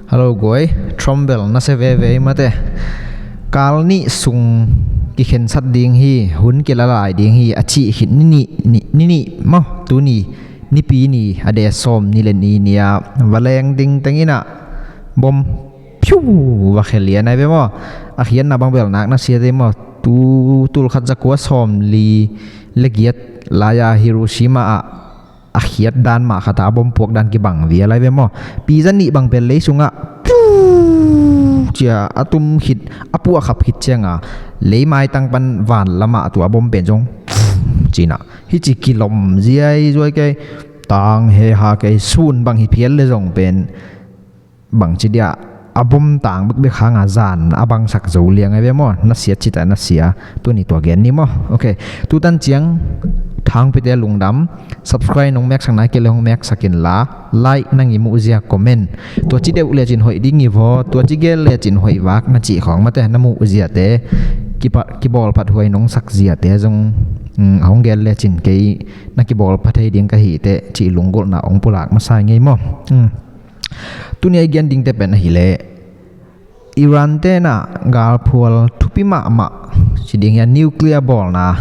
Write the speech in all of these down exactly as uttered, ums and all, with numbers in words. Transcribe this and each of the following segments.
Hello guai, Trump bel na se veve mate. Kal nih sung kikhensat ding hi, hun kila lai ding hi a cih khit ni nih, ni, ni nih maw, tuni nipi ni a de sawm ni le ni ni a va leng ding teng in ah bom phiu va khia lian ai ve maw. A khiatna bang bel nak na sia te maw, tu tul khat za kua sawm li le giat lai-a Hiroshima ah a khiat dan mah khat a bom puak dan kibang vial ai ve maw. Pi za nih bang pen lei sungah phiu cia a tum khit, a puah khap khit cianga lei maitang pan van lamah tua bom pen zong ci-in ah hi ci kilom ziai zuai kei, tang he ha kei, sun bang hi phial le zong pen bang ci dia, a bom tang bekbek hanga zan a bangsak zo liang ai ve maw. Na sia cita na sia. Tuni tua gen ni maw. Ok, tutan ciang thangpite lungdam. Subscribe nong meksak nai kei le hong meksak inla, like nang i muh zia, comment. Tua ci deuh lecin hoih ding i vaw, tua ci gel lecin hoih vak na cih khawng mate, na muh ziate, kipa, kibawlphat huai nong sak ziate zong, mm, a hong gel lecin kei na kibawlphat thei ding ka hi teh cih lunggulhna hong pulak masa i ngei maw. Mm. Tuni a i gen dingte pen ahileh Iran te in ah galphual thupi mahmah, ci ding hian nuclear bawlna,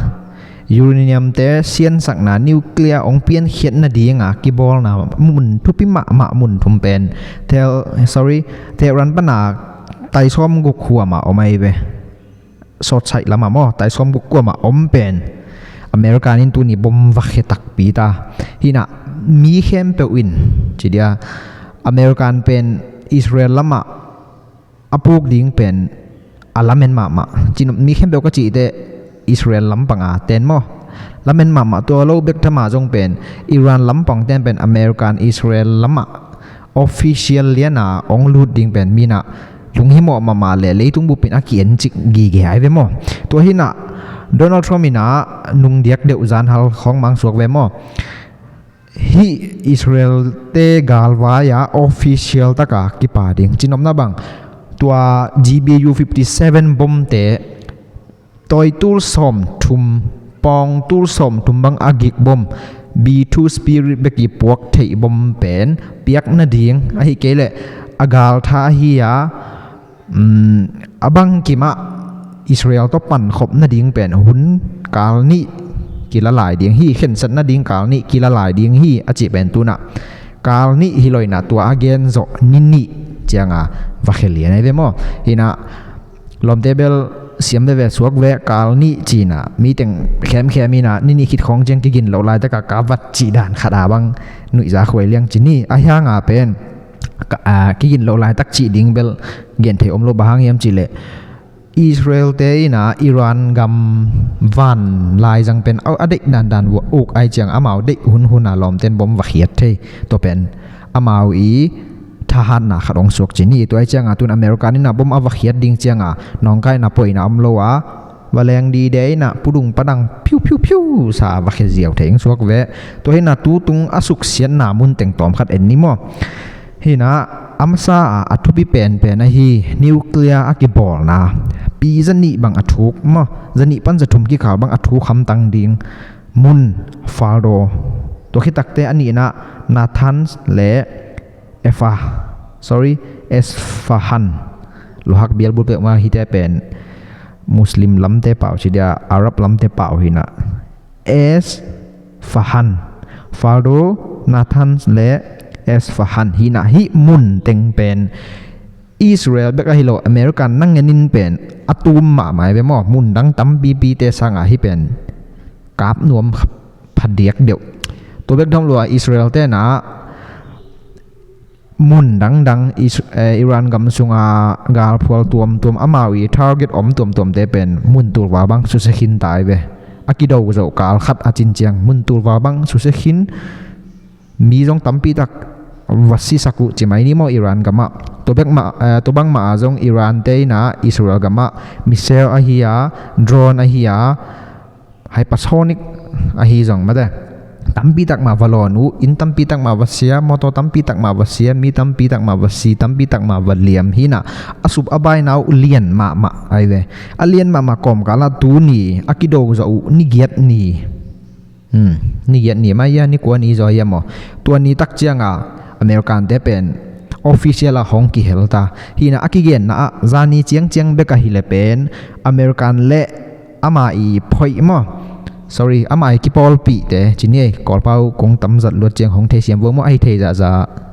uranium te siansakna, nuclear hong piankhiat nadinga kibawlna mun thupi mahmah mun thum pen, Tel, sorry, Tehran pana tai sawm guk huama om ai ve. Sawt saih lamah maw, tai sawm guk kuamah om pen American in tuni bom va khia takpi ta. Hi-in ah mi khempeuh in ci dia, American pen Israel lamah a puk ding pen a lamen mahmah. Cin mi khempeuh ka cih teh Israel lampanga ten maw, lamen mahmah. Tua lo bek thamah zong pen Iran lampang ten pen American Israel lamah official liana hong lut ding pen mi-in ah lunghimawh mahmah le leitung bupin a ki-en cik gige ai ve maw. Tua hi-in ah Donald Trump in ah nung diak deuh zan hal khawng mang suak ve maw. Hih Israel te galvai-a official taka kipa ding, cinopna bang, tua G B U fifty seven bomte tawi tul sawm thum, pawng tul sawm thum bang a gik bom, B two Spirit bek i puak theih bom pen piak nading, ahi kei leh a galtha ahi a, um, a bangkimah Israel tawh pankhop nading pen hun kal nih kila lai ding hi, khensat nading kal nih kila lai ding hi a cih pen tu-in ah kal nih hi lo-in ah tua a gen zawh ni nih cianga va khia lian ai ve maw. Hi-in ah lawmte bel siam veve suak ve, kal nih ci-in ah mi teng khemkhem in ah ni nih khit khawng ciang kigin loh laitaka ka vat cih dan khat a bang nuihza khuai liang ci ni. A hianga pen ka, a, kigin loh laitak cih ding bel gen thei om lo, bang hang hiam cih leh Israel te in ah Iran gam van laizang pen a, a deih dandan uk ai ciang amau deih hunhun a lawmten bom va khiat thei. Tua pen amau i thahatna khat hong suak ci ni. Tua ai cianga tun American in ah bom a va khiat ding cianga nawngkaina poina om lo a, va leng dide in ah pudung padang phiu phiu phiu sa va khia ziau thei hong suak ve. Tua hi-in ah tutung a suksiatna mun teng tawm khat en ni maw. Hi-in ah a masa a, a thupi penpen ahi nuclear a kibawlna, pi za nih bang a thuk maw, za nih pan za thum kikal bang a thuk hamtang ding mun, Fordo, tua khitakte a nihna Natanz le Efa, sorry, Esfahan. Luhak bialbul peuhmah hite pen Muslim lamte pau ci dia, Arab lamte pau hi-in ah. Esfahan, Fordo, Natanz le Esfahan hi-in ah, hih mun teng pen Israel bek ahi lo, American nangenin pen a tum mahmah ai ve maw. Mun dang tampipite sanga hih pen kap nuam phadiak deuh. Tua bek tham lua Israel te in ah mun dangdang Is-, eh, Iran gam sunga galphual tuamtuam, amau i target om tuamtuamte pen mun tulval bang susia khin ta ai ve. A kido zoh kal khat a cin ciang mun tulval bang susia khin, mi zong tampi tak va sisak uh ci mai ni maw Iran gamah. Tua bek mah, eh, tua bang mah a zong Iran te in ah Israel gamah missile ahi a, drone ahi a, hypersonic ahi zong mate, tampi tak mah va lawn uh, inn tampi tak mah va sia, motor tampi tak mah va sia, mi tampi tak mah va si, tampi tak mah va liam hi-in ah, a sup a baina uh lian mahmah ai ve. A lian mahmah kawmkal ah tuni a kido zawh uh ni giat ni, hmm, ni giat ni mah ia, ni kua ni zaw ia maw. Tua ni tak cianga American te pen official ah hong kihel ta. Hina a kigenna ah zani ciangciang bek ahi le pen American le ama i phoih maw, sorry, ama i kipawlpihte ci ni ei, Kawlpau kong tamzat luat ciang hong theisiam vua maw, ahi thei zahzah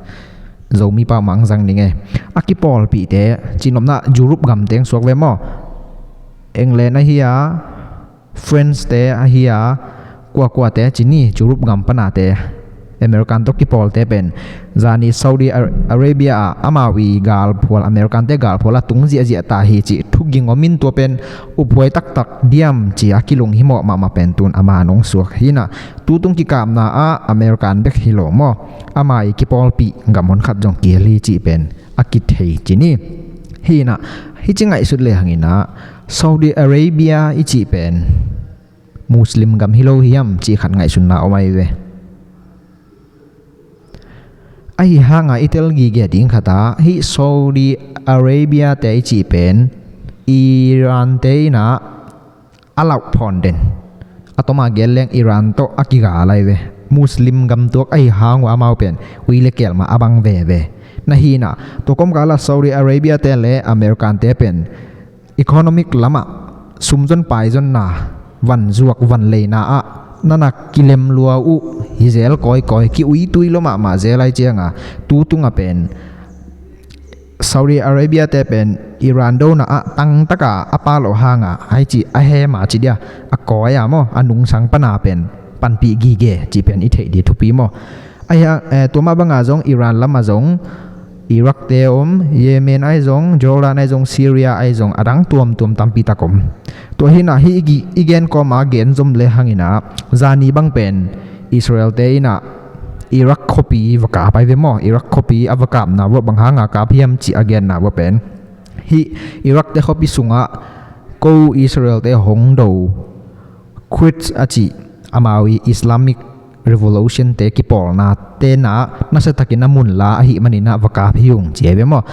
Zomi pau mang zang ning ei. A kipawlpihte cinopna Europe gam teng suak ve maw, England ahi a, France te ahi a, kuakuate ci ni, Europe gam panate, American tawh kipawlte pen zani Saudi Arabia ah amau i galphual, American te galphual a tung ziahziah ta hi ci thuging om in, tua pen uphuai taktak diam ci a kilung himawh mahmah pen tun ama nong suak hina. Tutung kikapna ah American bek hi lo maw, ama i kipawlpih gam honkhat zong kihel hi ci pen a kithei ci ni. Hina, hici ngaihsut le hangina Saudi Arabia i cih pen Muslim gam hi lo hiam cih khat ngaihsutna om ahi ve. Ahi hanga i tel gige ding khat ah hih Saudi Arabia te i cih pen Iran te inah a lauh phawn den. A toma gen leng Iran tawh a kigal ahi ve. Muslim gam tuak ahi hang uh amau pen ui le kel mah a bang veve. Na hina, tua kawmkala Saudi Arabia te le American te pen economic lamah sumzon paizonna, vanzuak vanleina ah nana kilem lua uh hi zel kawikawi, ki-uitui lua mahmah zel ahi cianga, tu tunga pen Saudi Arabia te pen Iran dona ah tangtaka a palo hanga, ai ci a hema ci dia, a kawi a maw, a nungsang pana pen panpih gige ci pen i theih di thupi maw. Ahi a, eh, tua mah banga zong Iran lama zong Iraq te om, Yemen ai zong, Jordan ai zong, Syria ai zong, a dang tuamtuam tampi tak om. Tua hina hi i gen kawma gen zom le hangina zani bang pen Israel te inah Iraq khuapi va kap ai ve maw. Iraq khuapi a va kapna vua bang hanga kap hiam ci a genna vua pen hih Iraq te khuapi sungah ko Israel te hong do Quds a cih amau i Islamic Revolution te kipawlna tena nasiatakin a munla ahi maninah va kap hi ung ci ai ve maw.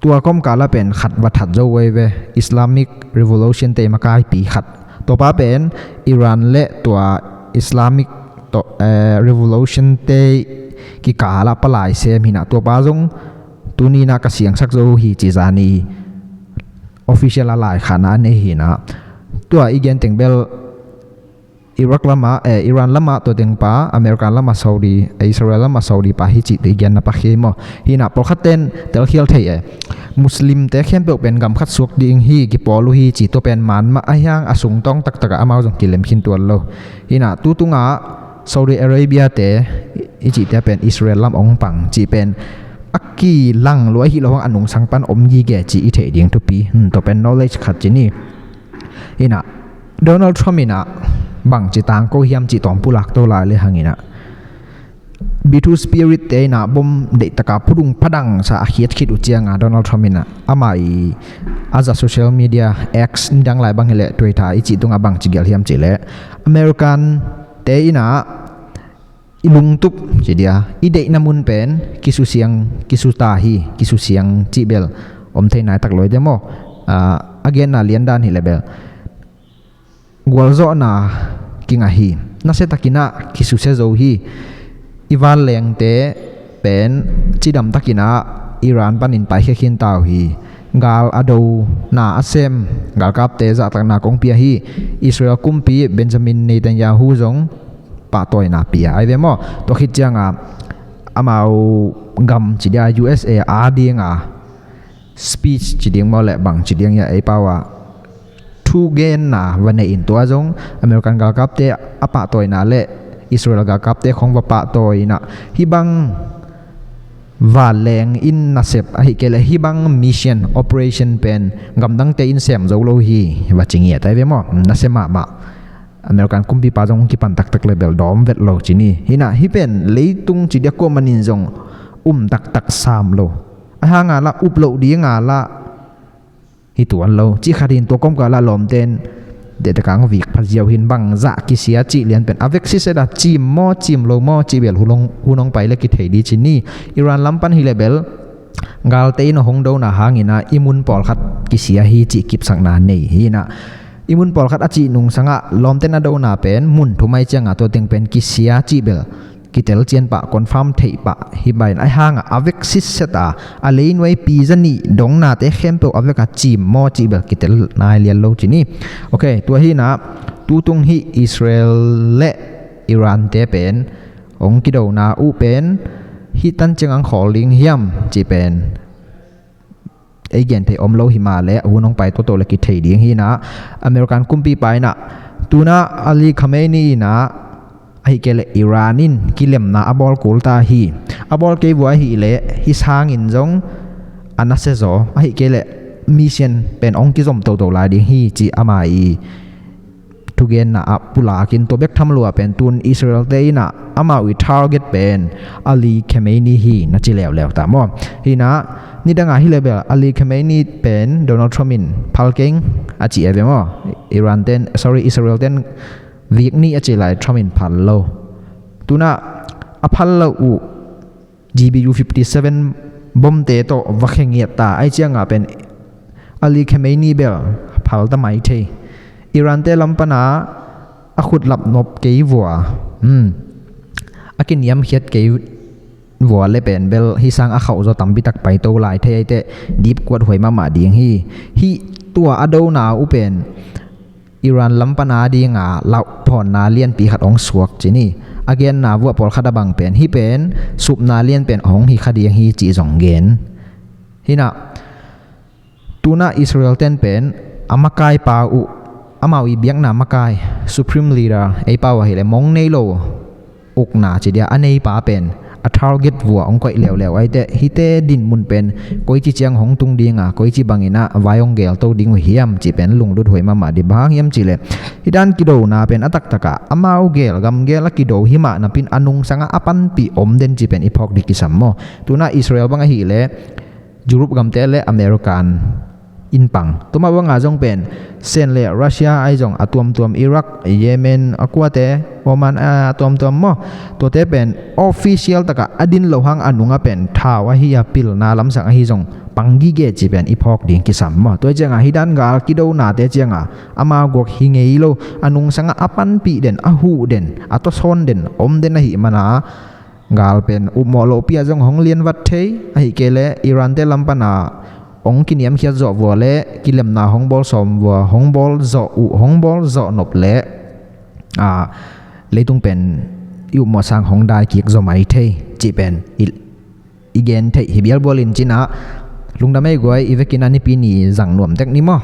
Tua kawmkala pen khat va that zo uh ai ve, Islamic Revolution te makaipi khat. Tuapa pen Iran le tua Islamic to, eh, Revolution te kikala palai sem hina, tuapa zong tunina ka siangsak zo hi ci zani official a laikhana a nei hina. Tua i gen teng bel Iraq lama, eh, Iran lama tua tengpa, American lama Saudi, eh, Israel lama Saudi pa hi cih te i genna pakhi maw. Hina pawlkhat ten telkhial thei e. Muslim te khempeuh pen gam khat suak ding hi, kipawl uh hi ci tua pen man mah a hiang a sungtawng taktakah amau zong kilem khin tuan lo. Hina tu tunga Saudi Arabia te i cihte pen Israel lam ong pang cih pen a kilang lua hi lo hang a nungsang pan om gige ci i theih ding thupi. Hmm, tua pen knowledge khat ci ni. Inah Donald Trump inah bangci tangko hiam cih tawm pulak to lai le hanginah B two Spirit te inah bom deihtaka phudung phadang sa a khiat khit uh cianga Donald Trump inah ama i a za social media X, nidang lai bang hileh Twitter i cih tungah bangci gelh hiam cihleh American te inah i lungtup ci dia, i deihna mun pen kisusiang, kisuta hi, kisusiang cih bel om thei nai tak loi dia maw? Ah, a genna liandan hi le bel gualzawhna kingah hi. Nasiatakinah kisusia zo hi. I vanlengte pen cidamtakinah Iran panin paikhia khin ta uh hi. Gal a dona a sem galkapte zahtakna kong pia hi. Israel kumpi Benjamin Netanyahu zong pahtawina pia ai ve maw? Tua khit cianga amau gam ci dia U S A a dinga speech ci ding maw le bang ci ding ia ei pau a thugenna va nei in tua zong American galkapte a pahtawina le Israel galkapte khong va pahtawina hih bang vanleng in nasep ahi kei le hih bang mission operation pen gamdangte in sem zo lo hi va ci ngiat ai ve maw? Nasep mahmah. American kumpipa zong kipan taktak le bel dawm vet lo ci ni. Hinah hih pen leitung ci dia kuamanin zong um taktak sam lo. A hanga lah up loh dinga lah hi tuan lo. Cih khat hin tua kawmkala lawmten dehte kang vik phaziau hin bang zah kisia cih lian pen a veksi seda cim maw cim lo maw cih bel hunong, hunong pai le kithei di ci ni. Iran lam pan hi le bel galte in a hong dona hangina i mun pawlkhat kisia hi cih kipsakna nei hinah i mun pawlkhat a cih nungsangah lawmten a dona pen mun thum ai cianga tua teng pen kisia cih bel kitel cian pah, confirm theih pah hi bai, ahi hangah a vek sitset a, a leinuai pi zanih dongnate khempeuh a vekah cim maw cih bel kitel nai lian lo ci ni. Ok, tua hinah tutung hih Israel le Iran te pen hong kidona uh pen hih tan ciang ang khawl ding hiam cih pen ei gen thei om lo hi mah leh hun hong pai toto le kithei ding hinah, American kumpipa inah tunah Ali Khamenei inah ahi kei leh Iran in kilemna a bawl kul ta hi. A bawl kei vua ahi leh hih sangin zong a nasia zaw ahi kei leh mission pen hong kizom toto lai ding hi ci ama i thugenna ah pulakin tua bek tham lua pen tun Israel te inah amau i target pen Ali Khamenei hi na ci leuleu ta maw? Hinah nidangah hi le bel Ali Khamenei pen Donald Trump in phal keng a ci e ve maw? Iran ten, sorry, Israel ten vik ni a ci lai Trump in phal lo. Tunah a phal lo uh G B U fifty seven bomte tawh va khengiat ta, ahi ciangah pen Ali Khamenei bel phal ta mai thei. Iran te lam pana a khutlap nop kei vua, hmm, a kiniamkhiat kei vua le pen bel hih sang a khauh zaw tampi tak pai to lai thei ahi teh dipkuat huai mahmah ding hi. Hih tua a dona uh pen Iran lam pana dinga lauhphawnna lianpi khat hong suak ci ni. A genna vuah pawlkhat a bang pen hih pen supna lian pen hong hi kha ding hi cih zong gen. Hinah tunah Israel ten pen a makaipa uh, amau i biakna makai, supreme leader, ei pau ahi le mong nei lo ukna ci dia a neipa pen a target vua hong koih leuleu ahi teh hihte dinmun pen koici ciang hong tung dinga koici banginah vai hong gelto ding uh hiam cih pen lunglut huai mahmah dih. Bang hang hiam cih leh hih dan kidona pen a taktakah amau gel gamgel a kido hi mah napin a nungsangah a panpih om den cih pen i phawk dih kisam maw? Tunah Israel bang ahi leh Europe gamte le American in pang. Tua mah banga zong pen Sen le Russia ahi zong a tuamtuam, Iraq, Yemen, a kuate, Oman a tuamtuam maw? Tuate pen official takah a din lo hang a nunga pen thau ahi a pilna lamsang ahi zong pang gige ci pen i phawk ding kisam maw? Tua ciangah hih dan gal kidonate ciangah amau guak hi ngei lo, a nungsangah a panpih den, a huh den, a tawsawn den om den ahi mana gal pen upmawh lohpi ah zong hong lianvat thei, ahi kei leh Iran te lam pana hong kiniamkhiat zawh vua le kilemna hong bawl sawm vua, hong bawl zawh uh, hong bawl zawh nop le a, leitung pen i upmawh sang hong dai kik zaw mai thei cih pen i, i gen theih hi bialbual in cinah lungdam ei guai, i vekin a nipi ni zang nuam tek ni maw?